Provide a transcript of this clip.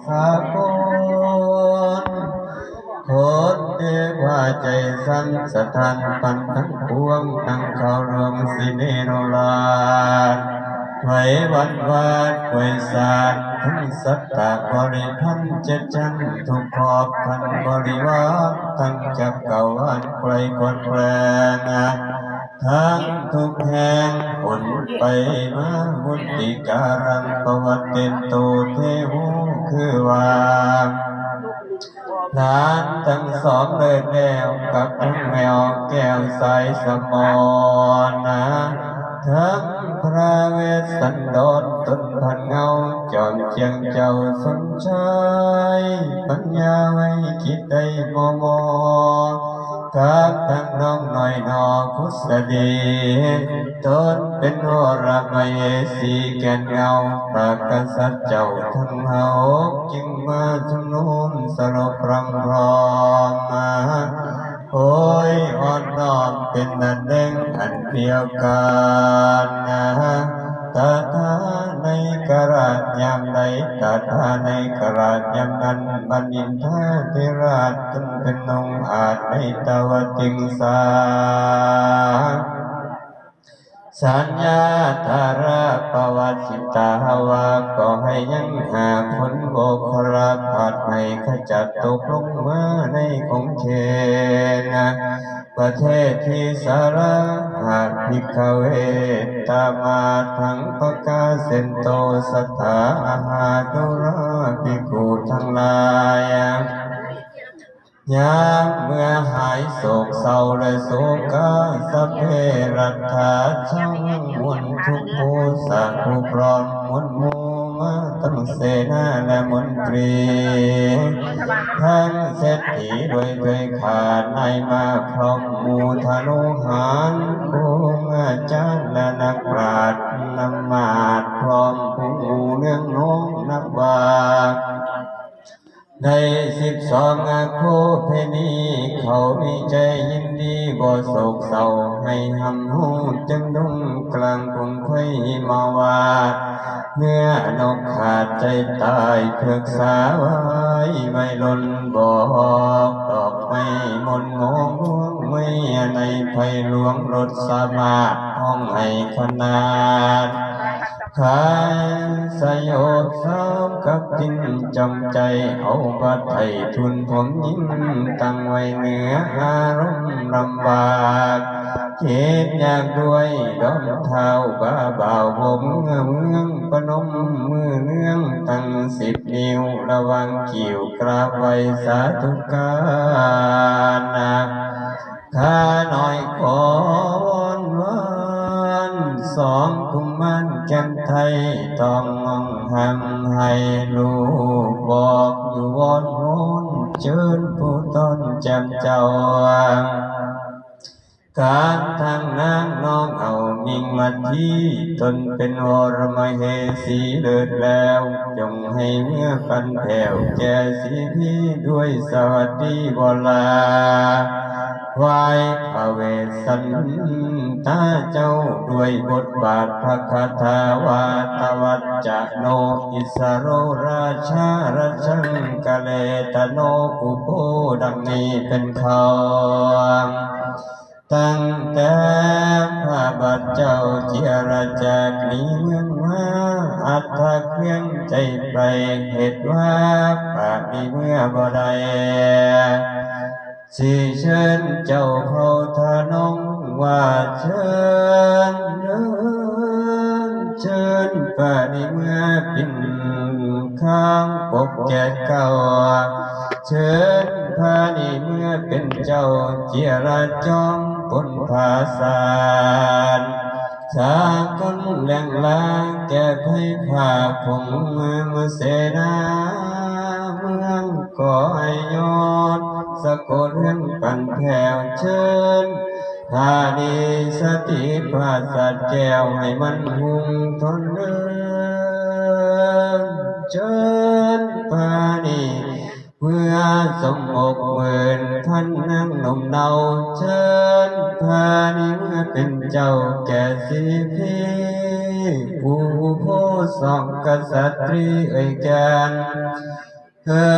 ສາກົນ ຄົນທີ່ພາໃຈສັ່ນສະທ້ານປັນທັງປວງ ທັງເຂົ້າຫຼວງສິເນໂນລາດ ໄຫວວັນວາດໄຫວສາດ ທັງສັດຕະບໍລິພັນເຈັດຊັ້ນ ທຸກຂອບພັນບໍລິວານ ທັງຈັກກະວານໄກວກວ້າງແຄວ ທັງທຸກແຫ່ງ ຄົນໄປມາວຸດຕິກາລັງປະວັດເຕັນໂຕເທໂວ ຄືວ່າ ຫຼານທັງສອງເລີດແລ້ວ ກັບທັງແມວແກ້ວສາຍສະໝໍນນະ ເຖິງພະເວດສັນດອນ ຕົນພັນເງົາ ຈອມຈຽງເຈົ້າສົມຊາຍ ປັນຍາໄວຄິດໄດ້ມໍ່ໆ ກັບທັງນ້ອງນ້ອຍໜໍພຸດສະດີ ຕົນເປັນວໍລະມະເຫສີແກ່ນເງົາ ພະກະສັດເຈົ້າທັງຫ້າອົງ ຈຶ່ງມາຊຸມນຸມສະຫຼົບພຣຳພ້ອມມາ ໂອ້ຍ ອ່ອນນ້ອມເປັນອັນໜຶ່ງອັນດຽວກັນນະ ຕະຖາໃນກະລາດຍາມໃດ ຕະຖາໃນກະລາດຍາມນັ້ນ ບັນດິນທາທິລາດ ຕົນເປັນອົງອາດໃນຕາວະຕິງສາ ສັນຍາທາລະປະວັດສິຕາຫາວາ ກໍໃຫ້ຍັງຫາຜົນໂມຄະລະພັດ ໃຫ້ຂະຈັດຕົກລົງມາໃນຂົງເຂດນະ ປະເທດທີ່ສາລາຫະພິກຂະເວ ຕະມາທັງປະກາເຊນໂຕ ສັດທາອະຫາຕຸລາພິກຂຸທັງຫຼາຍ ຍາມເມື່ອຫາຍໂສກເສົ້າ ແລະ ໂສກາ ສັບເພລັດຖາ ຊາວເມືອງມົນທຸກໝູ່ ສາທຸພ້ອມມົນໝູ່ ມາທັງເສນາ ແລະ ມົນຕີ ທັງເສດຖີລວຍເຄີຍຂາ ນາຍມາພ້ອມໝູ່ທະນຸຫານ ຄູອາຈານ ແລະ ນັກປາດ ນຳມາດ ພ້ອມຜູ້ເນືອງນ້ອງນັກວາດ ໃນສິບສອງອາໂຄເພນີ ເຂົາມີໃຈຍິນດີບໍ່ໂສກເສົ້າ ໃຫ້ຮ່ຳຮູ້ຈຶ່ງດົງກາງກຸງໄຄຫິມະວາດ ເນື້ອນົກຂາດໃຈຕາຍ ເຜືອກສາວາຍໄວຫຼົ່ນບອກ ດອກໄມ້ມົນໂມງວງໄມ້ໃນໄພຫຼວງລົດສາມາດ ຮ້ອງໃຫ້ຂະໜາດ ຂາຍສະໂຍບສາວກັບຈິນຈອງໃຈ ເອົາບາດໄຖ່ທຸນຜົມຍິງ ຕັ້ງໄວ້ເໜືອອາລົມລຳບາກ ຄິດຍາກດ້ວຍດອນທ້າວບ້າບ່າວ ບໍ່ເມືອເມືອງປະນົມມືເນືອງ ຕັ້ງສິບນິ້ວລະຫວ່າງຄິ້ວ ກາບໄຫວ້ສາທຸການນະ ຂ້ານ້ອຍຂໍວອນວານ ສອງກຸມມານແກ່ນໄທ ຕ້ອງຮ້ອງຮ່ຳໄຫ້ລູກບອກຢູ່ວອນວອນ ເຊີນຜູ້ຕ້ອນແຈ່ມເຈົ້າ ການທາງນາງນ້ອງເອົາມິ່ງມາທີ ຕົນເປັນວໍລະມະເຫສີເລີດແລ້ວ ຈົ່ງໃຫ້ເມືອປັນແພ້ວແກ່ສີພີ ດ້ວຍສະຫວັດດີວໍລາ ໄຫວ້ພະເວດ ສັນຕາເຈົ້າ ດ້ວຍບົດບາດພະຄາຖາ ວາຕະວັດຈະໂນ ອິດສະໂຣ ຣາຊາ ຣະຊັງກະເລຕະໂນ ອຸໂພ ດັ່ງນີ້ເປັນຕົ້ນ ຕັ້ງແຕ່ພະບາດເຈົ້າເຈຍລະຈາກໜີເມືອງມາ ອັດທະເຄື່ອງໃຈໄປ ເຫດວ່າປານນີ້ເມືອບໍ່ໄດ້ ຊິເຊີນເຈົ້າເຜົ່າທະນົງວ່າເຊີນເດີ ເຊີນປານີເມືອປິ່ນຂ້າງປົກແຈດເກົ້າ ເຊີນປານີເມືອເປັນເຈົ້າເຈຍລະຈອມປົນຜາສານ ສາກົນແຫຼງລາແກ່ໄພພາພົງເມືອງເສນາ ເມືອງກໍໃຫ້ຍອດສະໂກເຮືອນປັນແພ້ວ ເຊີນພານີສະຖິດຜາສາດແກ້ວ ໃຫ້ມັນຮຸ່ງທົນເລີນ ເຊີນພານີ ເມື່ອສົມອົກໝື່ນພັນນາງໜຸ່ມເນົາ ເຊີນພານີເມືອເປັນເຈົ້າແກ່ສີພີ ຜູ້ໂພຊົງກະສັດຕຣີເອີຍແກ່ນ ເອີ